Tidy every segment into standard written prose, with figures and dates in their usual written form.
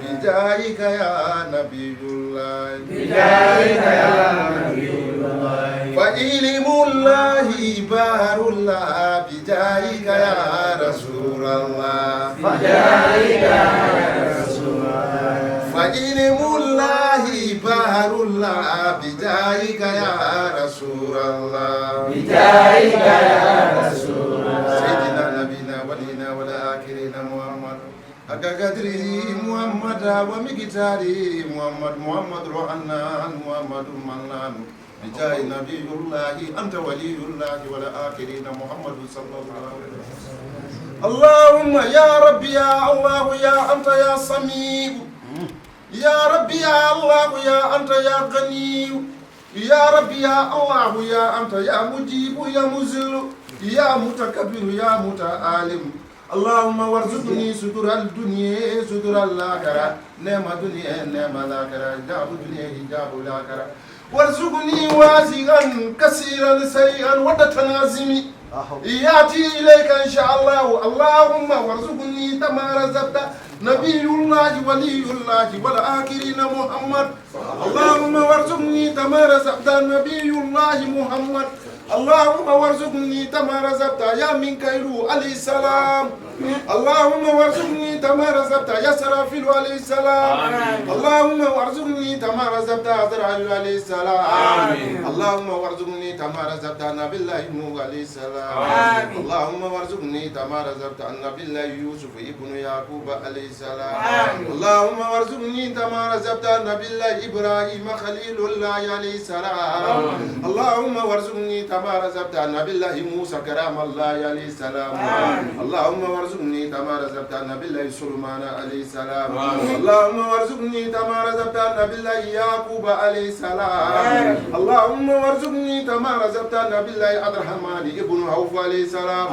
بجاهك يا نبي الله، بجاهك يا نبي الله، فإلم الله بار الله، بجاهك يا رسول الله، بجاهك يا رسول الله، فإلم الله بار الله، بجاهك يا رسول الله، بجاهك يا رسول الله. سيدنا نبينا ولينا والآخرين محمد حق قدره محمد ومقداره محمد، محمد روحنا محمد منان، بجاه نبي الله أنت ولي الله والآخرين محمد صلى الله عليه وسلم. اللهم يا ربي يا الله يا أنت يا سميع، يا ربي يا الله يا أنت يا غني، يا ربي يا الله يا أنت يا مجيب يا مذل يا متكبر يا متعالم. اللهم وارزقني ستر الدنيا ستر الآخرة، نعم الدنيا نعم الآخرة، حجاب الدنيا حجاب الآخرة. وارزقني واسعا كثيرا سريعا وتتنازمي ياتي إليك إن شاء الله. اللهم وارزقني كما رزقت نبي الله ولي الله والآخرين محمد. اللهم وارزقني كما رزقت نبي الله محمد. اللهم وارزقني كما رزقت يا ميكائيل عليه السلام. اللهم وارزقني كما رزقت يا سرافيل عليه السلام. اللهم وارزقني كما رزقت عزرائيل عليه السلام. اللهم وارزقني كما رزقت نبي الله نوح عليه السلام. اللهم وارزقني كما رزقت نبي الله يوسف ابن يعقوب عليه السلام. اللهم وارزقني كما رزقت نبي الله إبراهيم خليل الله عليه السلام. اللهم وارزقني كما رزقت نبي الله موسى كرام الله عليه السلام. اللهم وارزقني وارزقني كما رزقت النبي الله سليمان عليه السلام. اللهم وارزقني كما رزقت النبي الله يعقوب عليه السلام. اللهم وارزقني كما رزقت النبي الله عبد الرحمن ابن عوف عليه السلام.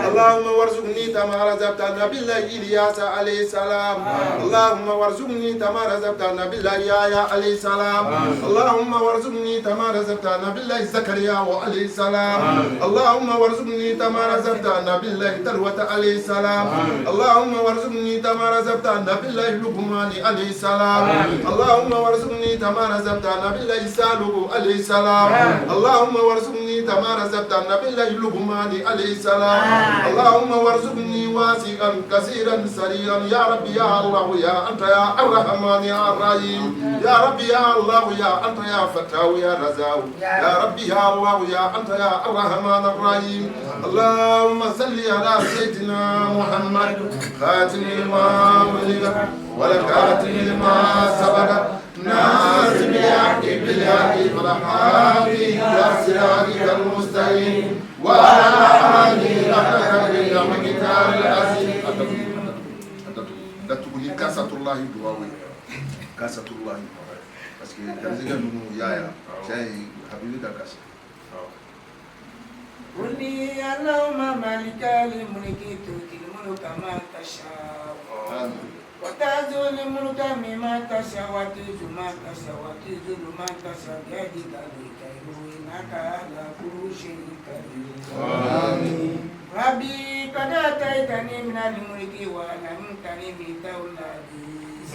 اللهم وارزقني كما رزقت النبي الله إلياس عليه السلام. اللهم وارزقني كما رزقت النبي الله يحيى عليه السلام. اللهم وارزقني كما رزقت النبي الله زكريا عليه السلام. اللهم وارزقني كما رزقت النبي الله تلوة عليه السلام. اللهم وارزقني كما رزقت النبي الله لقمان عليه السلام. اللهم وارزقني كما رزقت النبي الله سالو عليه السلام. اللهم وارزقني كما رزقت النبي الله لقمان عليه السلام. اللهم وارزقني واسعا كثيرا سريعا يا ربي يا الله يا أنت يا الرحمن يا الرحيم. يا ربي يا الله يا أنت يا فتاح يا رزاق. يا ربي يا الله يا أنت يا الرحمن الرحيم. اللهم صل على سيدنا محمد خاتم لما أغلق والخاتم لما سبق ناصر بالحق بالحق والهادي إلى صراطك المستقيم وعلى آله حق قدره ومقداره العظيم. Datuguli kasatullahi duwawu ye kasatullahi, parce que garizigɛ ninnu y'a ya cɛ ye habibi ka kasi. قل اللهم مالك الملك تؤتي الملك من تشاء وتنزع الملك ممن تشاء وتعز من تشاء وتذل من تشاء بيدك الخير إنك على كل شيء قدير. ربي قد آتيتني من الملك وعلمتني من تأويل الأحاديث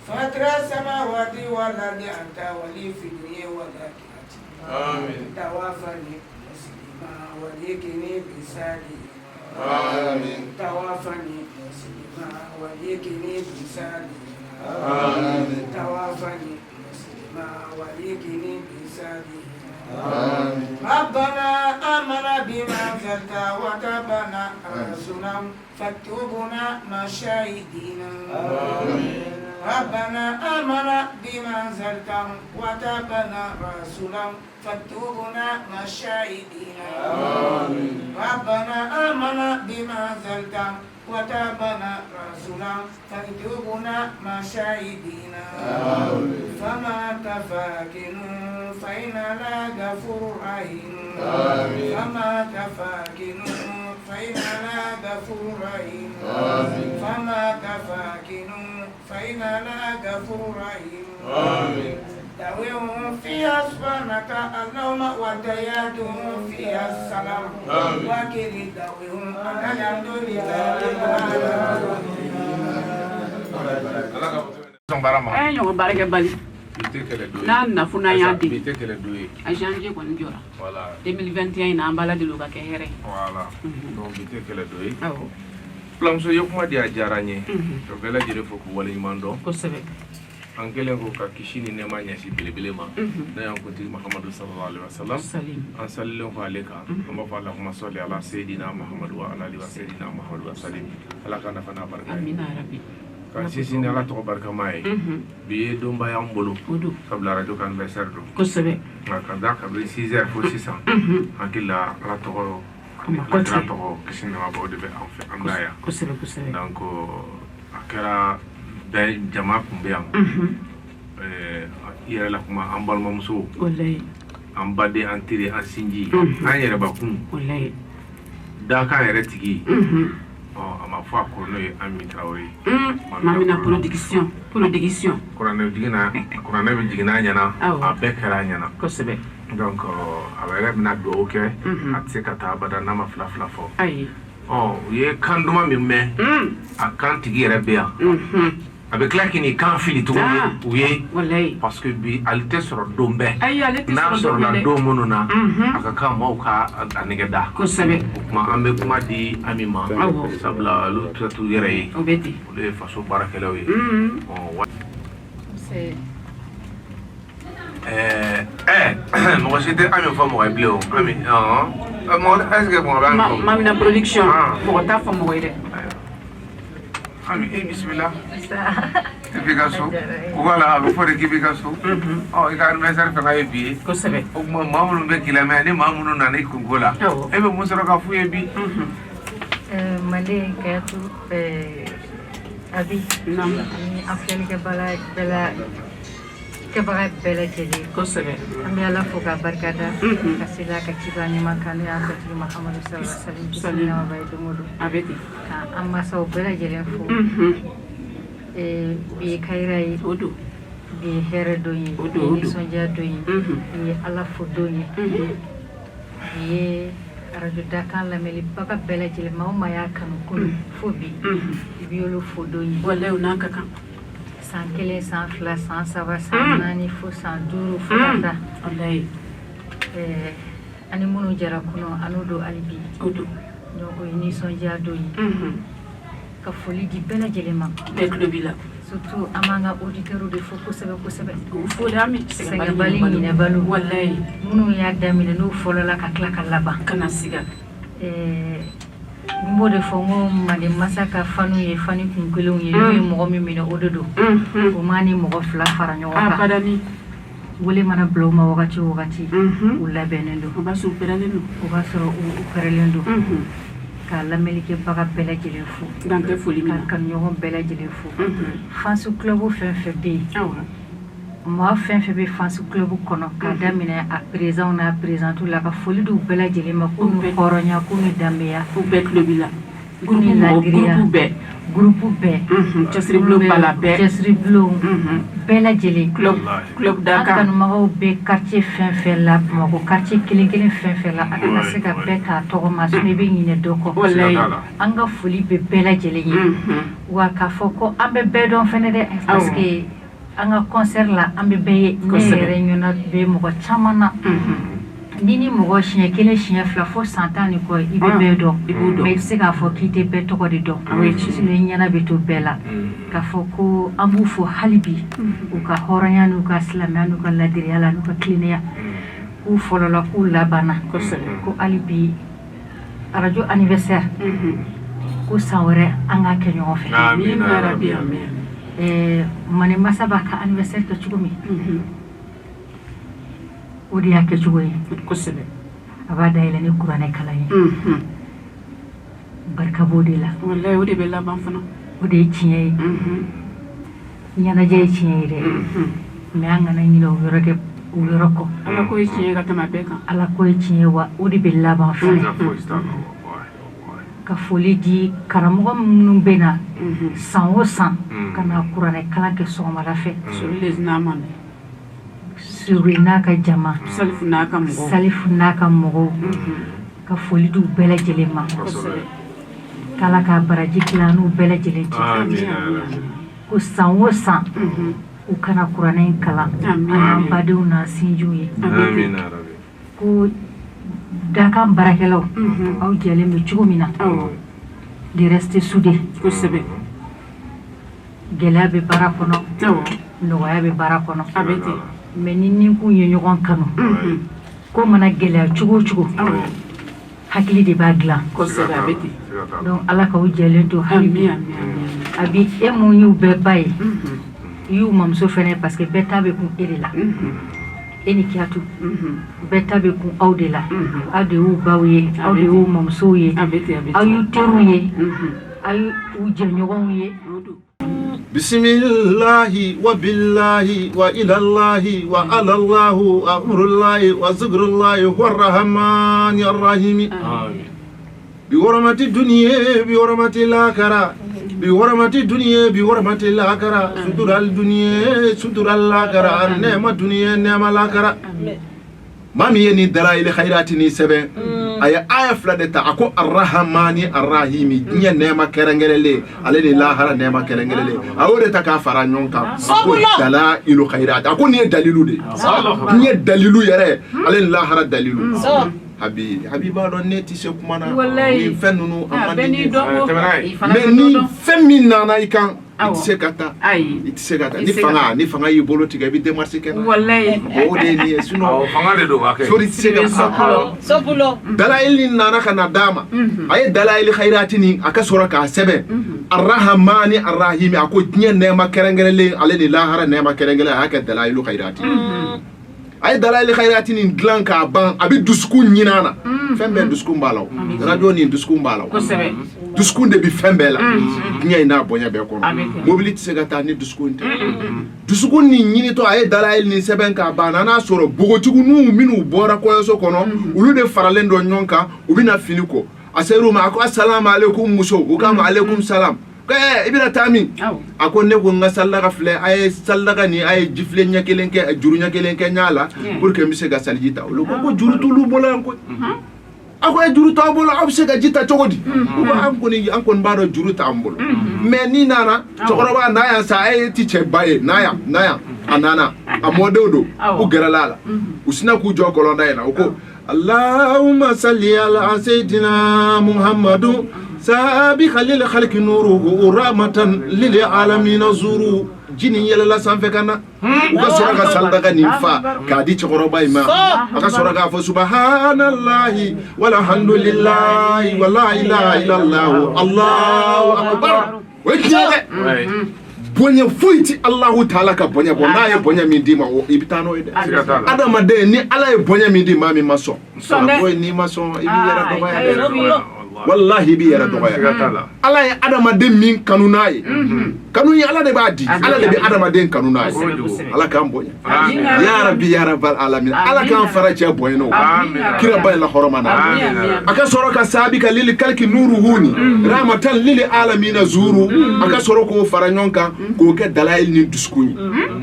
فاطر السماوات والأرض أنت ولي في الدنيا والآخرة. آمين. توفني مسلما وألحقني بالصالحين. آمين. توفني مسلما وألحقني بالصالحين. آمين. توفني مسلما وألحقني بالصالحين. آمين. ربنا آمنا بما أنزلت واتبعنا رسولا فاكتبنا مع الشاهدين. ربنا آمنا بما أنزلت واتبعنا رسولا فاكتبنا مع الشاهدين. ربنا آمنا بما أنزلت واتبعنا رسولا فاكتبنا مع الشاهدين. فما تفاكن فإن لا غفور رحيم. فما تفاكن فإن لا غفور رحيم. فما تفاكن فإن لا غفور رحيم. آمين. دعوهم فيها سبحانك اللهم وتحيتهم فيها السلام. آمين. وآخر دعواهم أن الحمد لله رب العالمين. Baara ma. An ye ɲɔgɔn baara kɛ bali. Bi tɛ kɛlɛ don ye. N'a nafolo n'an y'a di. Bi tɛ kɛlɛ don ye. A janvier kɔni jɔra. Voilà. 2021 in na, an b'Ala deli o ka kɛ hɛrɛ ye. Voilà. Donc bi tɛ kɛlɛ don ye. Awɔ. Filamuso ye kuma di, a diyara n ye. Ka bɛɛ lajɛlen fo k'u waleɲuman dɔn. Kosɛbɛ. An kɛlen ko ka kisi ni nɛɛma ɲɛsin belebele ma, n'o y'an kuntigi Mahamadu sallallahu alaihi wasallam. Salim. An salilen kɔ ale kan, an b'a fɔ allahumma salli ala sayyidina Muhammadu wa ala alihi wa sayyidina Muhammadu wa salim. Ala ka nafa n'a barika ye. Amina rabi. Ka sinsin ni Ala tɔgɔ barikama ye. Bi ye donba y'an bolo. O don. Sabula radio ka anniversaire don. Kosɛbɛ. Nka ka da kabini 6 heures fo sisan, hakili la Ala tɔgɔ ani A ma Ala kira kɔtigɛ. tɔgɔ, kisi ni nɛɛma b'o de bɛ an fɛ an da yan. Kosɛbɛ kosɛbɛ. Donc a kɛra bɛɛ, jama kun bɛ yan. I yɛrɛ la kuma, an balimamuso, Walayi. an baden, an teri, an sinji, an yɛrɛbakun, Walayi. dakan yɛrɛ tigi, ɔ a ma fɔ a kɔrɔ, n'o ye Ami Tarawele ye. Mamina production production. Kuranɛ jiginna, kuranɛ bɛ jiginna a ɲɛna. Awɔ. A bɛɛ kɛra a ɲɛna. Kosɛbɛ. Donc a yɛrɛ bɛna dugawu kɛ. A tɛ se ka taa abada n'a ma fila fila fɔ. Ayi. Ɔ u ye kan duman min mɛn, a kan tigi yɛrɛ bɛ yan, a bɛ tila k'i n'i kan fili tuguni u ye, Walayi. parce que bi ale tɛ sɔrɔ don bɛɛ. Ayi, ale tɛ N'a sɔrɔ don sɔrɔla bɛɛ dɛ. don minnu na, a ka kan maaw ka a nɛgɛ da. Kosɛbɛ. O tuma an bɛ kuma di Ami ma, Awɔ. sabula olu tɛ t'u yɛrɛ ye. O bɛ ten. Olu ye faso baarakɛlaw ye. Ɔ wa Se. Ɛɛ, mɔgɔ si tɛ Ami fɔ mɔgɔ ye bilen o. Ami ɔn mɔgɔ, est ce que mɔgɔ bɛ Ami fɔ? Mamina production. Ah. Mɔgɔ t'a fɔ mɔgɔ ye dɛ. Ami, e bisimila. I b'i ka so. Wala a bɛ fɔ de k'i b'i ka so. Ɔ i ka anniversaire fɛn ye bi ye. Kosɛbɛ. O tuma maa minnu bɛ k'i lamɛn ani maa minnu nana i kunko la, Awɔ. e bɛ mun sɔrɔ ka f'u ye bi? Manden Kayatu Abi ani an filɛlikɛbala bɛɛ la kɛbaga bɛɛ lajɛlen. Kosɛbɛ. An bɛ Ala fo k'a barikada ka seli a ka ciba ɲuman kan, n'o y'an kuntigi Mahamadu sallallahu alaihi wasallam, kisi ni nɛɛma b'a ye don o don. A bɛ ten. Ka an mansaw bɛɛ lajɛlen fo. Bi ye kayira ye. O don. Bi ye hɛrɛ don ye. O Bi don, ye o don. nisɔndiya don ye. Bi ye Ala fo don ye. Bi ye arajo dakan lamɛnlibaga bɛɛ lajɛlen, maa o maa y'a kanu kunun fo bi, i b'i olu fo don ye. Walayi, o n'a ka kan. San 1, san 2, san 3, san 4, fo san 5, fo ka taa. Walayi. Ani minnu jɛra kunun, an n'o don hali bi. O don. Donc o ye nisɔndiya don ye. Ka foli di bɛɛ lajɛlen ma. Bɛɛ tulo b'i la. Surtout an b'an ka auditeurs de fo kosɛbɛ kosɛbɛ. O fo de, an bɛ sɛgɛnbali ɲinɛbali. Walayi. Minnu y'a daminɛ, n'u fɔlɔla ka tila ka laban. Kana siga. N b'o de fɔ, n ko Manden masa ka fanu ye fani kun kelenw ye, n'u ye mɔgɔ min minɛ, o de don. O ma ni mɔgɔ fila fara ɲɔgɔn kan. Abadani. Wele mana bila u ma wagati o wagati, u labɛnnen don. O b'a sɔrɔ u pɛrɛlen don. O b'a sɔrɔ u pɛrɛlen don. Ka lamɛnnikɛbaga bɛɛ lajɛlen fo. Dan tɛ foli min na. Ka kanuɲɔgɔn bɛɛ lajɛlen fo. Fans club fɛn fɛn bɛ yen, maa fɛn fɛn bɛ fans club kɔnɔ, k'a daminɛ a président n'a présidente la, ka foli d'u bɛɛ lajɛlen ma, k'u ni hɔrɔnya, k'u ni danbeya. U bɛɛ tulo b'i la. K'u ni ladiriya. Groupe bɛɛ. Groupe bɛɛ. Cɛsiribulon b'a la bɛɛ. Cɛsiribulon bɛɛ lajɛlen. Club An Dakar. kanubagaw bɛ quartier fɛn fɛn la, Bamakɔ quartier kelen kelen fɛn fɛn la, a tɛna se ka bɛɛ t'a tɔgɔ ma, sinon i bɛ ɲinɛ dɔ kɔ. Walayi. An ka foli bɛ bɛɛ lajɛlen ye. Wa k'a fɔ ko an bɛ bɛɛ dɔn fɛnɛ dɛ, parce que an ka concert la, an bɛ bɛɛ ye. Ne yɛrɛ ɲɛna bɛ mɔgɔ caman na. Ni mɔgɔ siɲɛ 1, siɲɛ 2, fo san 10 ni kɔ, i bɛ bɛɛ dɔn. Mais i tɛ se k'a fɔ k'i tɛ bɛɛ tɔgɔ de dɔn. Sinon i ɲɛna bɛ to bɛɛ la. K'a fɔ ko an b'u fo hali bi, u ka hɔrɔnya n'u ka silamɛya n'u ka ladiriya la n'u ka tilennenya. K'u fɔlɔla, k'u labanna. Ko hali bi arajo anniversaire, ko san wɛrɛ an k'a kɛ ɲɔgɔn fɛ. Amina yarabi, amin. Manden masa b'a ka anniversaire kɛ cogo min, o de y'a kɛcogo ye. Kosɛbɛ. A b'a dayɛlɛ ni kuranɛ kalan ye. Barika b'o de la. Walayi, o de bɛ laban fana. O de ye tiɲɛ ye. Ɲɛnajɛ ye tiɲɛ ye dɛ, mais an kana ɲinɛ o yɔrɔ kɛ, o yɔrɔ kɔ. Ala ko ye tiɲɛ ye ka tɛmɛ a bɛɛ kan. Ala ko ye tiɲɛ ye, wa o de bɛ laban fana. Ka foli di karamɔgɔ minnu bɛ na san o san ka na kuranɛ kalan kɛ sɔgɔmada fɛ. Sori n'a ma. Sori n'a ka jama. Salifu n'a ka mɔgɔw. Salifu n'a ka mɔgɔw. Ka foli di u bɛɛ lajɛlen ma. K'Ala ka baraji tila n'u bɛɛ lajɛlen cɛ. Ko san o san u kana kuranɛ in kalan an n'an badenw n'an sinjiw ye. Ko dakan baarakɛlaw, aw jɛlen bɛ cogo min na, de rester soudés. Kosɛbɛ. Gɛlɛya bɛ baara kɔnɔ, nɔgɔya bɛ baara kɔnɔ. A bɛ ten. Mais ni ninkun ye ɲɔgɔn kanu, ko mana gɛlɛya cogo o cogo, hakili de b'a dilan. Kosɛbɛ, a bɛ ten. Donc Ala k'aw jɛlen to hali bi. A bi e mun y'u bɛɛ ba ye, i y'u mamuso fɛnɛ, parce que bɛɛ ta bɛ kun e de la. E ni Kiyatu, bɛɛ ta bɛ kun aw de la. Aw de y'u baw ye, aw de y'u mamusow ye, aw y'u teriw ye, aw y'u jɛɲɔgɔnw ye. بسم الله وبالله وإلى الله وعلى الله وأمر الله وذكر الله هو الرحمن الرحيم. آمين. بحرمة الدنيا بحرمة الآخرة، بحرمة الدنيا بحرمة الآخرة، ستر الدنيا ستر الآخرة، النعمة الدنيا نعمة الآخرة. Maa min ye nin dalayili khayirati ni sɛbɛn, a ye aya fila de ta. A ko arrahamani arrahimi, diɲɛ nɛɛma kɛrɛnkɛrɛnlen ale ni lahara nɛɛma kɛrɛnkɛrɛnlen, a y'o de ta k'a fara ɲɔgɔn kan. A ko dalailu khayirati, a ko nin ye dalilu de ye, diɲɛ dalilu yɛrɛ ale ni lahara dalilu. Habi habi, b'a dɔn ne tɛ se kuma na nin fɛn ninnu, a man di n ye, mais ni fɛn min nana i kan, i tɛ se ka taa, i tɛ se ka taa. Ni fanga y'i bolo tigɛ, i bɛ démarche kɛ n'a ye. O de ye nin ye, sinon fanga de don ka kɛ. Sori tɛ se ka dalayili nana ka na d'a ma. A ye dalayili khayirati nin, a ka sɔrɔ k'a sɛbɛn arrahamani arrahimi. A ko diɲɛ nɛɛma kɛrɛnkɛrɛnlen ale ni lahara nɛɛma kɛrɛnkɛrɛnlen, a y'a kɛ dalayilu khayirati. A ye dalayili khayirati nin dilan k'a ban, a bɛ dusukun ɲin'a na. Fɛn bɛɛ dusukun b'a la, o radio nin dusukun b'a la, o Kosɛbɛ. Dusukun de bɛ fɛn bɛɛ la diɲɛ in n'a bonya bɛɛ kɔnɔ. Mobili tɛ se ka taa ni dusukun tɛ. Dusukun nin ɲinitɔ, a ye dalayɛli nin sɛbɛn k'a ban, n'a sɔrɔ npogotigininw minnu bɔra kɔɲɔso kɔnɔ, olu de faralen don ɲɔgɔn kan, u bɛna fini ko. A ser'u ma, a ko asalamu aleykum muso. U k'a ma aleykum salam. Ko i bɛna taa min? A ko ne ko n ka salidaga filɛ, a ye salidaga nin, a ye jifilen ɲɛ kelen kɛ, juru ɲɛ kelen kɛ ɲa la pour que n bɛ se ka saliji ta. Olu ko juru t'olu bolo yan koyi. A ko juru t'aw bolo, aw bɛ se ka ji ta cogo di? U ko an kɔni b'a dɔn juru t'an bolo, mais n'i nana cɛkɔrɔba n'a yan sa, e ti cɛ ba ye, n'a yan n'a yan. A nana, a mɔdenw don, u gɛrɛla a la, u sinna k'u jɔ kɔlɔnda in na, u ko Allahumma salli ala sayyidina Muhammadu sabi khalil khalqi nuruhu rahmatan lil alamin zuru. Jini yɛlɛla sanfɛ ka na, u ka sɔrɔ ka salidaga nin fa k'a di cɛkɔrɔba in ma. A ka sɔrɔ k'a fɔ subhanallahi walhamdulillahi wala ilaha illallah Allahu akbar. O ye tiɲɛ dɛ. Bonya foyi ti Allahu taala ka bonya bɔ. N'a ye bonya min d'i ma, i bɛ taa n'o ye dɛ. Adamaden, ni Ala ye bonya min di maa min ma sɔn, n'i ma sɔn, i b'i yɛrɛ dɔgɔya dɛ. Wallahi, i b'i yɛrɛ dɔgɔya. Ala ye adamaden min kanu n'a ye, kanu ye Ala de b'a di, Ala de bɛ adamaden kanu n'a ye. Ala k'an bonya ya rabbi ya rabbal alamin. Ala k'an fara cɛ bonya n'o kira ba la hɔrɔma na. A ka sɔrɔ ka saabi ka lili kaliki nuruhuni rahmatan lili alamina zuru. A ka sɔrɔ k'o fara ɲɔgɔn kan k'o kɛ dalayili ni dusukun ye.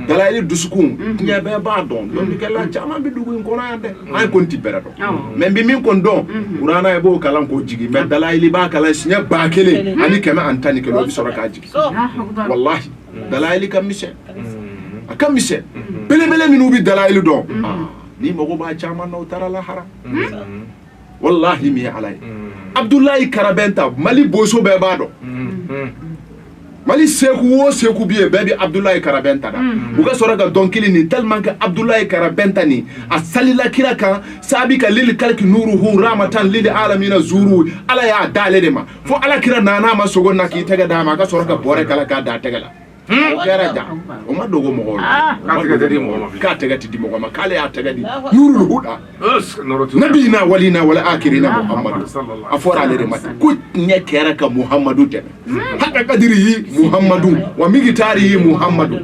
Dalayili dusukun, diɲɛ bɛɛ b'a dɔn, dɔnnikɛla caman bɛ dugu in kɔnɔ yan dɛ. An kɔni ti bɛrɛ dɔn, mais n bɛ min kɔni dɔn, kuranna i b'o kalan k'o jigin, mais dalayili b'a kalan siɲɛ 1111, o bɛ sɔrɔ k'a jigin. Wallahi, dalayili ka misɛn, a ka misɛn. Belebele minnu bɛ dalayili dɔn, ni mago b'a caman na, u taara lahara. Wallahi, min ye Ala ye, Abdoulaye Karabenta, Mali boso bɛɛ b'a dɔn. Mali seku o seku bi yen, bɛɛ bɛ Abdoulaye Karabenta da. U ka sɔrɔ ka dɔnkili nin tellement que Abdoulaye Karabenta nin a salila kira kan, saabi ka lili kaliki nuruhu rahmatan lili alamina zuru. Ala y'a d'ale de ma fo Ala kira nana ma sogo na k'i tɛgɛ d'a ma, a ka sɔrɔ ka bɔrɛ kala k'a da tɛgɛ la. O kɛra ja, o ma dogo mɔgɔw la. K'a tɛgɛ ti di mɔgɔ ma, k'ale y'a tɛgɛ di nurul huda nabiyina walina wala akirina Muhammadu. A fɔra ale de ma ko ɲɛ kɛra ka Muhammadu dɛmɛ. Haka kadiri yi Muhammadu wa migitari yi Muhammadu.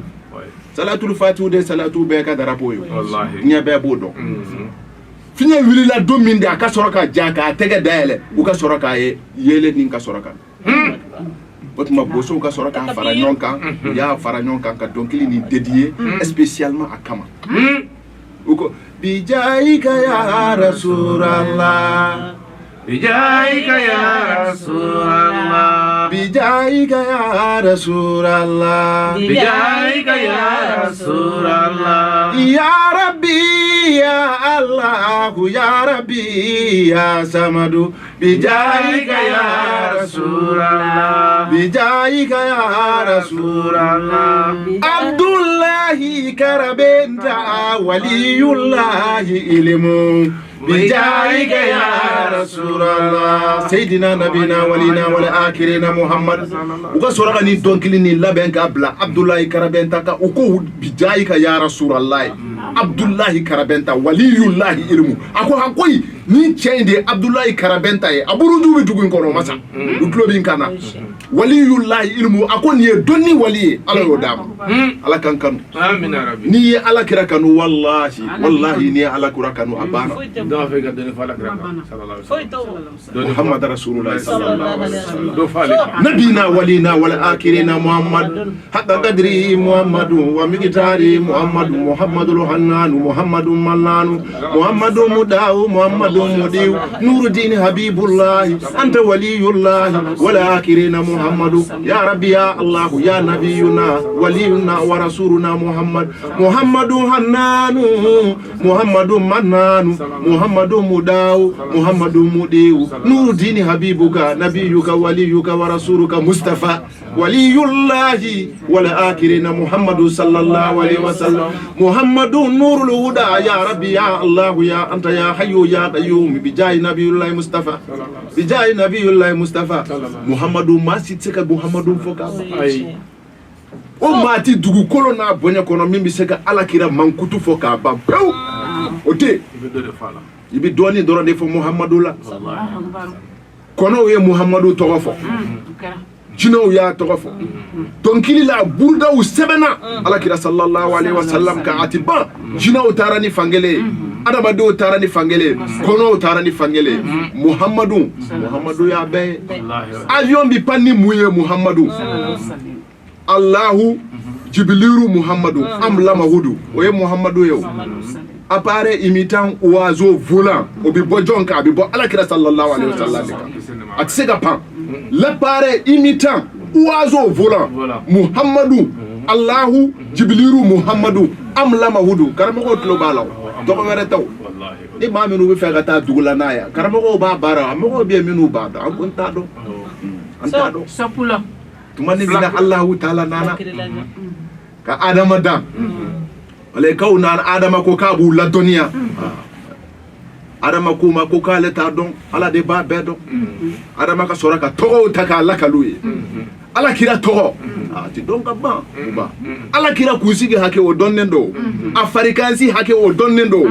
Salatul fatihu de salatu bɛɛ ka darapo ye, diɲɛ bɛɛ b'o dɔn. Fiɲɛ wulila don min de, a ka sɔrɔ ka ja k'a tɛgɛ dayɛlɛ, u ka sɔrɔ k'a ye yeelen nin ka sɔrɔ ka o tuma bosow ka sɔrɔ k'a fara ɲɔgɔn kan. U y'a fara ɲɔgɔn kan ka dɔnkili nin dédié spécialement a kama. U ko bijayika ya Rasulallah, bijayika ya Rasulallah, bijayika ya Rasulallah, bijayika ya Rasulallah, ya Rabbi ya Allah, ya Rabbi ya Samadu, bijayika ya Rasulallah, bijayika ya Rasulallah, Abdullahi Karabenta waliyullahi ilmu, bijayika ya Rasulallah, Seydina nabina walina wal akirina Muhammad. U ka sɔrɔ ka nin dɔnkili nin labɛn k'a bila Abdullahi Karabenta kan. U ko bijayika ya Rasulallah, Abdullahi Karabenta waliyullahi ilmu. A ko hakoyi, nin cɛ in de ye Abdullahi Karabenta ye, a buruju bɛ dugu in kɔnɔ o ma sa, u tulo bɛ n kan na. Waliyullahi ilmu, a ko nin ye dɔnni wali ye, Ala y'o d'a ma. Ala k'an kanu. N'i ye Ala kira kanu, wallahi wallahi, n'i ye Ala kira kanu, a banna. Muhammad Rasulullah sallallahu alaihi wasallam, nabina walina wal akirina Muhammad, hatta qadri Muhammadu wa miqdari Muhammadu, Muhammadul Hannanu, Muhammadu Mannanu, Muhammadu Mudawu, Muhammadu Mudiu, Nuruddin Habibullah, anta waliyullah wal akirina Muhammadu, ya Rabbi ya Allah ya nabiyuna waliyuna wa rasuluna Muhammad, Muhammadu Hannanu, Muhammadu Mannanu, Muhammadu Mudawu, Muhammadu Mudiu, Nuruddin Habibuka, nabiyuka waliyuka wa rasuluka Mustafa, waliyullahi wal akirina Muhammadu sallallahu alaihi wasallam, Muhammadu nurul huda, ya Rabbi ya Allah ya anta ya hayyu ya qayyum, bijahi nabiyullahi Mustafa, bijahi nabiyullahi Mustafa. Muhammadu ma si tɛ se ka Muhammadu fɔ ka ban. O maa ti dugukolo n'a bonya kɔnɔ min bɛ se ka Ala kira mankutu fɔ k'a ban pewu, o tɛ. I bɛ dɔɔnin dɔrɔn de fɔ Muhammadu la. Kɔnɔw ye Muhamadu tɔgɔ fɔ, jinɛw y'a tɔgɔ fɔ dɔnkili la, burudaw sɛbɛnna Alakira sallallahu alaihi wasallam kan, a ti ban. Jinɛw taara ni fankelen ye, adamadenw taara ni fankelen ye, kɔnɔw taara ni fankelen ye. Muhamadu, Muhamadu y'a bɛɛ ye. Avion bi pan ni mun ye? Muhamadu. Allahu, Jibiliru, Muhamadu, Amla Mahudu, o ye Muhamadu ye. O appareil imitant oiseau volant, o bi bɔ jɔn kan? A bi bɔ Alakira sallallahu alaihi wasallam de kan. A tɛ se ka pan. L'appareil imitant oiseau volant, Muhamadu, Allahu, Jibiliru, Muhamadu, Amla Mahudu. Karamɔgɔw tulo b'a la, o tɔgɔ wɛrɛ tɛ. O ni maa minnu bɛ fɛ ka taa dugu la n'a ye, karamɔgɔw b'a baara. A mɔgɔw bɛ yen minnu b'a dɔn, an ko n t'a dɔn, an t'a dɔn. Tuma ni mina Allahu taala nana ka Adama dan, malɛkaw nana, Adama ko k'a b'u ladɔnniya. Adama k'u ma ko k'ale t'a dɔn, Ala de b'a bɛɛ dɔn. Adama ka sɔrɔ ka tɔgɔw ta k'a lakalu ye. Ala kira tɔgɔ a ti dɔn ka ban. Uba Ala kira kunsigi hakɛ, o dɔnnen don. A farikansi hakɛ, o dɔnnen don.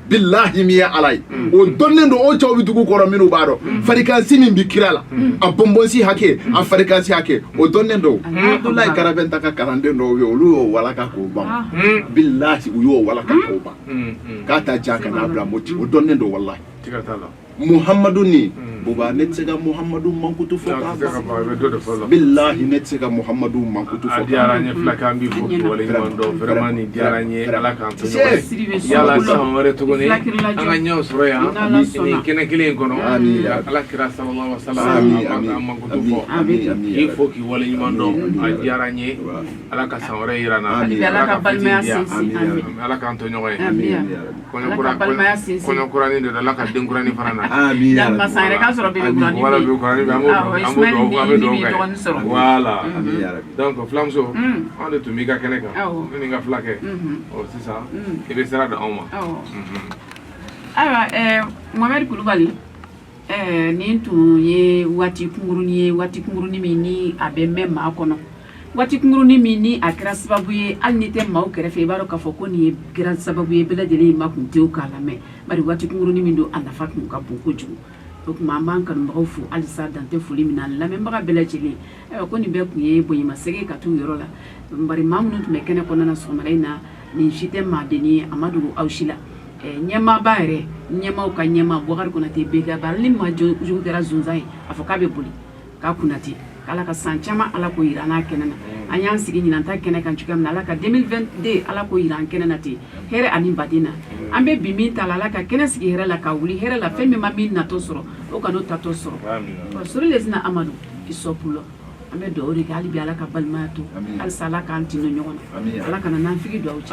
Bilahi, min ye Ala ye, o dɔnnen don. O cɛw bɛ dugu kɔrɔ minnu b'a dɔn farikansi min bɛ kira la, a bɔnbɔnsi hakɛ, a farikansi hakɛ, o dɔnnen don. Abudulayi Karabɛnta ka kalanden dɔw bɛ yen, olu y'o walaka k'o ban. Bilahi, u y'o walaka k'o ban k'a ta ja ka n'a bila Moti. O dɔnnen don, walahi. Muhamadu ni buba, ne tɛ se ka Muhamadu mankutu fɔ k'a ban. Bilahi, ne tɛ se ka Muhamadu mankutu fɔ. A diyara n ye, fulakɛ, an b'i fo k'i waleɲuman dɔn. Vraiment, nin diyara n ye. Ala k'an to ɲɔgɔn ye yala san wɛrɛ tuguni, an ka ɲɔgɔn sɔrɔ yan nin kɛnɛ kelen in kɔnɔ. Ala kira sallallahu alaihi wasallam an mankutu fɔ. K'i fo k'i waleɲuman dɔn, a diyara n ye. Ala ka san wɛrɛ yira n na. Ala ka balimaya sinsin. Ala k'an to ɲɔgɔn ye. Kɔɲɔ kuranin de don, Ala ka den kuranin fana na. San yɛrɛ k'a sɔrɔ bébé kuranin. Voilà, bébé kuranin bɛ, an b'o an bɛ dugawu kɛ. Voilà, donc filamuso, anw de tun b'i ka kɛnɛ kan, ne ni n ka fulakɛ. Ɔ sisan i bɛ sira di anw ma. Ayiwa, Mohamed Kulubali, nin tun ye waati kunkurunin ye, waati kunkurunin min ni a bɛ mɛn maa kɔnɔ, waati kunkurunin min ni a kɛra sababu ye, hali n'i tɛ maaw kɛrɛfɛ, i b'a dɔn k'a fɔ ko nin ye kɛra sababu ye bɛɛ lajɛlen ye ma kun tewu k'a lamɛn, bari waati kunkurunin min don, a nafa tun ka bon kojugu. O tuma an b'an kanubagaw fo halisa, dan tɛ foli min na, lamɛnbaga bɛɛ lajɛlen. Ayiwa, ko nin bɛɛ tun ye bonyamasegin ka t'u yɔrɔ la, bari maa minnu tun bɛ kɛnɛ kɔnɔna na sɔgɔmada in na, nin si tɛ maadennin ye, a ma dogo aw si la. Ɲɛmaaba yɛrɛ, ɲɛmaaw ka ɲɛmaa Bubakari Konate bɛɛ bari ni maa jugu kɛra zonzan ye, a fɔ k'a bɛ boli k'a kunnati. Ala ka san caman, Ala k'o yira an n'a kɛnɛ na. An y'an sigi ɲinan ta kɛnɛ kan cogoya min na, Ala ka 2022, Ala k'o yira an kɛnɛ na ten, hɛrɛ ani baden na. An bɛ bi min ta la, Ala ka kɛnɛ sigi hɛrɛ la, ka wuli hɛrɛ la. Fɛn min ma min natɔ sɔrɔ, o kan'o tatɔ sɔrɔ. Sori Lezina Amadu i sɔpulɔ, an bɛ dugawu de kɛ hali bi, Ala ka balimaya to halisa, Ala k'an tin don ɲɔgɔn na, Ala kana nanfigi don aw cɛ.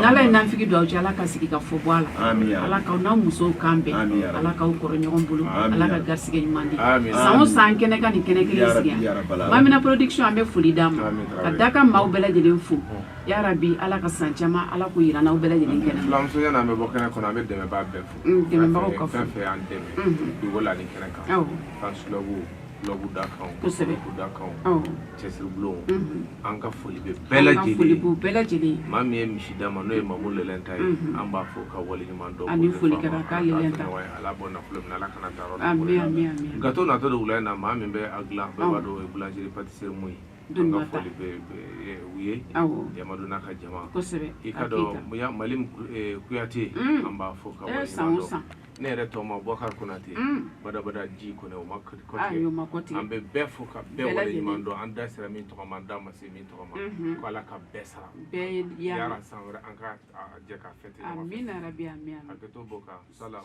N'Ala ye nanfigi don aw cɛ, Ala ka sigi ka fɔ bɔ a la. Ala k'aw n'aw musow kan bɛn, Ala k'aw kɔrɔ ɲɔgɔn bolo, Ala ka garisɛgɛ ɲuman di. San o san kɛnɛ ka nin kɛnɛ kelen sigi yan, Mamina Production, an bɛ foli d'a ma ka da ka maaw bɛɛ lajɛlen fo. Yarabi, Ala ka san caman, Ala k'o yira n'aw bɛɛ lajɛlen kɛnɛ. Filamuso, yanni an bɛ bɔ kɛnɛ kɔnɔ, an bɛ dɛmɛbaa bɛɛ fo. Dɛmɛbagaw ka fo. Fɛn fɛn y'an dɛmɛ dugu la ni kɛnɛ kan, fans club, club da kan, da kan, cɛsiri bulon, an ka foli bɛ bɛɛ lajɛlen. Foli b'u bɛɛ lajɛlen. Maa min ye misi d'a ma, n'o ye Mamu Lɛlɛnta ye, an b'a fo ka waleɲuman dɔn. Ani foli ka kan k'a Lɛlɛnta. Ala bɔ nafolo min, Ala kana taa yɔrɔ. Ami, ami, ami. Gâteau natɔ de wula in na, maa min bɛ a dilan, bɛɛ b'a dɔn o ye boulangerie pâtisserie mun ye. An ka foli bɛ u ye, Jamadu n'a ka jama. I ka dɔn Mali Kuyate, an b'a fo ka waleɲuman dɔn. Ne yɛrɛ tɔgɔ ma Bubakar Konate, badabada ji kɔnɛ, o ma kɔtigɛ. An bɛ bɛɛ fo ka bɛɛ waleɲuman dɔn. An da sera min tɔgɔ ma, an da ma se min tɔgɔ ma, ko Ala ka bɛɛ sara. Yara san wɛrɛ an ka jɛ ka fête ɲɔgɔn fɛ. Amina rabi, amin. Hakɛto b'o kan. Salam.